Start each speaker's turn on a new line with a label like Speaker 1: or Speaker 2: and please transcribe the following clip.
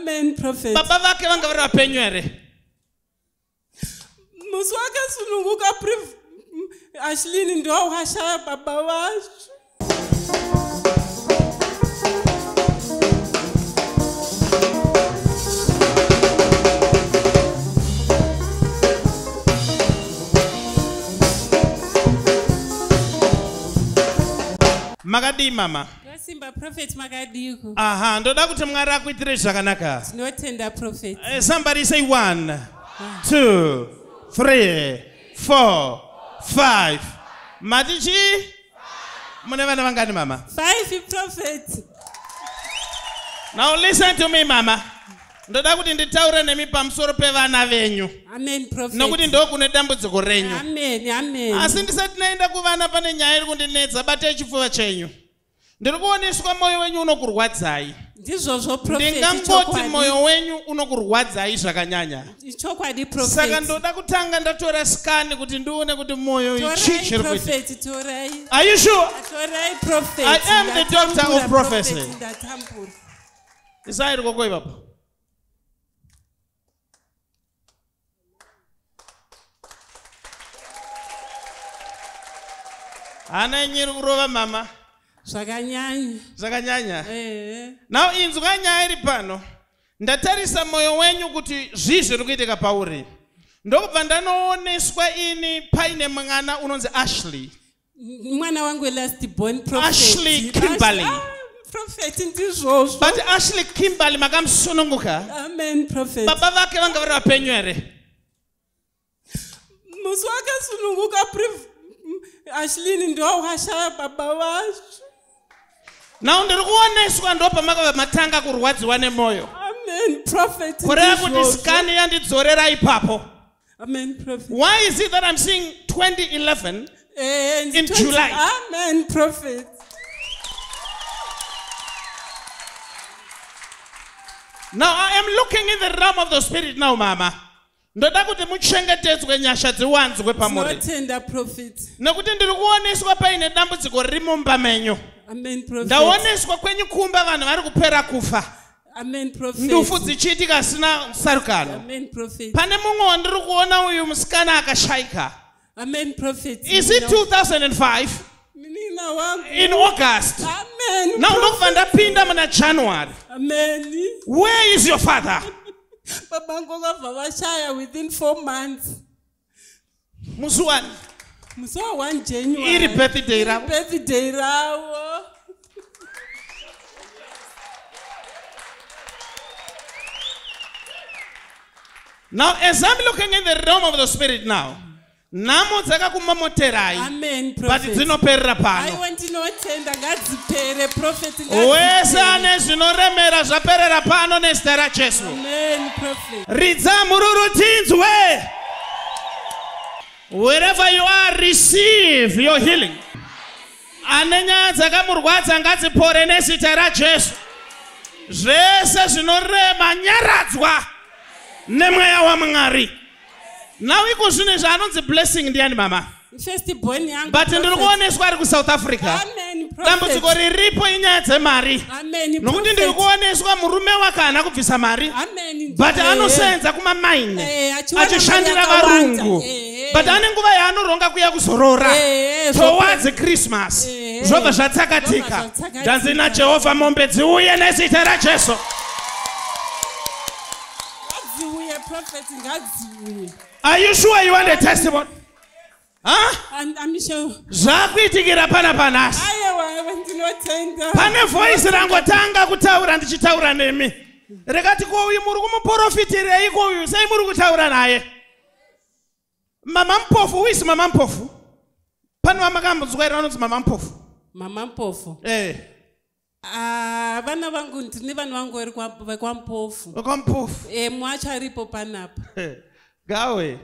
Speaker 1: Amen, prophet.
Speaker 2: Baba vake vanga vari vapenyu here?
Speaker 1: Musi wakasununguka Ashley ndo washaya baba vacho.
Speaker 2: Makadii mama?
Speaker 1: Simba prophet, makadiko?
Speaker 2: Aha, ndoda kuti Mwari akuitire zvakanaka.
Speaker 1: Tinotenda, prophet.
Speaker 2: Somebody say 1, 2, 3, 4, 5. Mati chii? Mune vana vangani mama?
Speaker 1: 5, prophet.
Speaker 2: Now listen to me mama. Ndoda kuti nditaure nemi pamusoro pevana venyu.
Speaker 1: Amen, prophet.
Speaker 2: Nokuti ndokune dambudziko renyu.
Speaker 1: Amen, amen.
Speaker 2: Asi ndisati ndaenda kuvana, pane nyaya iri kundinetsa. Batai chipfuva chenyu. Ndiri kuoneswa mwoyo wenyu unokurwadzai.
Speaker 1: Ndizvozvo, prophet.
Speaker 2: Ndingangoti mwoyo wenyu unokurwadzai zvakanyanya.
Speaker 1: Chokwadi, prophet.
Speaker 2: Saka ndoda kutanga ndatora scan kuti ndione kuti mwoyo chii chiri kuitika.
Speaker 1: Prophet, torai.
Speaker 2: Are you sure?
Speaker 1: Torai, prophet.
Speaker 2: I am the doctor of prophecy.
Speaker 1: Ndatambura.
Speaker 2: Isai ruoko ipapo. Hana yenyu iri kurova mama?
Speaker 1: Zvakanyanya.
Speaker 2: Zvakanyanya.
Speaker 1: Ehe.
Speaker 2: Now inzwa nyaya iri pano. Ndatarisa mwoyo wenyu kuti zvii zviri kuitika pauri, ndokubva ndanooneswa ini paine mwana unonzi Ashley.
Speaker 1: Mwana wangu last born, prophet.
Speaker 2: Ashley Kimberly.
Speaker 1: Ah, prophet, ndizvozvo.
Speaker 2: But Ashley Kimberly makamusununguka?
Speaker 1: Amen, prophet.
Speaker 2: Baba vake vanga vari vapenyu here?
Speaker 1: Musi wakasununguka Ashley ndo washaya baba vacho.
Speaker 2: Now ndiri kuoneswa ndo pamakabva matanga kurwadziwa nemwoyo.
Speaker 1: Amen, prophet.
Speaker 2: Kureva kuti
Speaker 1: Ndizvozvo.
Speaker 2: scan yandidzorera ipapo.
Speaker 1: Amen, prophet.
Speaker 2: Why is it that I'm seeing 2011
Speaker 1: Eh,
Speaker 2: in July?
Speaker 1: Amen, prophet.
Speaker 2: Now I am looking in the realm of the spirit now, mama. Ndoda kuti muchengetedzwe, nyasha dziwanzwe pamuri.
Speaker 1: Tinotenda, prophet.
Speaker 2: Nekuti ndiri kuoneswa paine dambudziko riri mumba menyu.
Speaker 1: Amen, prophet.
Speaker 2: Ndaoneswa kwenyu kumba vanhu vari kupera kufa.
Speaker 1: Amen, prophet.
Speaker 2: Ndufu dzichiitika asina sarukano.
Speaker 1: Amen, prophet.
Speaker 2: Pane mumwe wandiri kuona uyu musikana akashayika.
Speaker 1: Amen, prophet.
Speaker 2: Is it 2005
Speaker 1: Munin'ina wangu.
Speaker 2: in August?
Speaker 1: Amen.
Speaker 2: Now ndokubva ndapinda muna January.
Speaker 1: Amen.
Speaker 2: Where is your father?
Speaker 1: Babangu vakabva vashaya within 4 months.
Speaker 2: Musi wani?
Speaker 1: Musi wa 1 January.
Speaker 2: Iri birthday ravo.
Speaker 1: Birthday ravo.
Speaker 2: Now as I'm looking in the realm of the spirit now, nhamo dzakakumomoterai,
Speaker 1: Amen,
Speaker 2: but
Speaker 1: prophet.
Speaker 2: dzinoperera pano.
Speaker 1: Aiwa, ndinotenda, ngadzipere, prophet.
Speaker 2: Wese
Speaker 1: Ngadzipere.
Speaker 2: ane zvinoremera zvaperera pano nezita raJesu.
Speaker 1: Amen, prophet.
Speaker 2: Ridza mururu tinzwe. Wherever you are, receive your healing. Ane nyaya dzakamurwadza ngadzipore nezita raJesu. Zvese zvinorema nyaradzwa nemweya waMwari. Now iko zvino izvi anonzi Blessing ndiani mama?
Speaker 1: First born yangu.
Speaker 2: But ndiri
Speaker 1: prophet.
Speaker 2: kuoneswa ari kuSouth Africa.
Speaker 1: Amen,
Speaker 2: Dambudziko
Speaker 1: prophet.
Speaker 2: riripo inyaya dzemari.
Speaker 1: Amen,
Speaker 2: Nokuti ndiri
Speaker 1: prophet.
Speaker 2: kuoneswa murume wake haana kubvisa mari,
Speaker 1: Amen.
Speaker 2: but anosenza kumamaini
Speaker 1: Eh, achiwana
Speaker 2: achishandira
Speaker 1: mari yakawanda.
Speaker 2: varungu,
Speaker 1: Eh.
Speaker 2: but ane nguva yaanoronga kuya kuzorora
Speaker 1: Eh,
Speaker 2: towards Christmas.
Speaker 1: Eh.
Speaker 2: Zvobva zvatsakatika.
Speaker 1: Zvobva zvatsakatika.
Speaker 2: Ndanzi naJehovha, mombe dziuye nezita raJesu.
Speaker 1: Ngadziuye, prophet, ngadziuye.
Speaker 2: Are you sure you want a testimony, huh?
Speaker 1: I'm sure.
Speaker 2: Zvakuitikira pana panhasi.
Speaker 1: Aiwa, aiwa, ndinotenda.
Speaker 2: Pane voice rangotanga kutaura ndichitaura nemi rekati, "Ko uyu muri kumuprofitireiko uyu? Sei muri kutaura naye?" Mama Mpofu, uisi mama Mpofu, pane vamakambonzwa here vanonzi mama Mpofu?
Speaker 1: Mama Mpofu?
Speaker 2: Eh.
Speaker 1: Ah, vana vangu, ndine vana vangu vari vekwaMpofu.
Speaker 2: VekwaMpofu.
Speaker 1: E, mwacho aripo panapa.
Speaker 2: Gawe.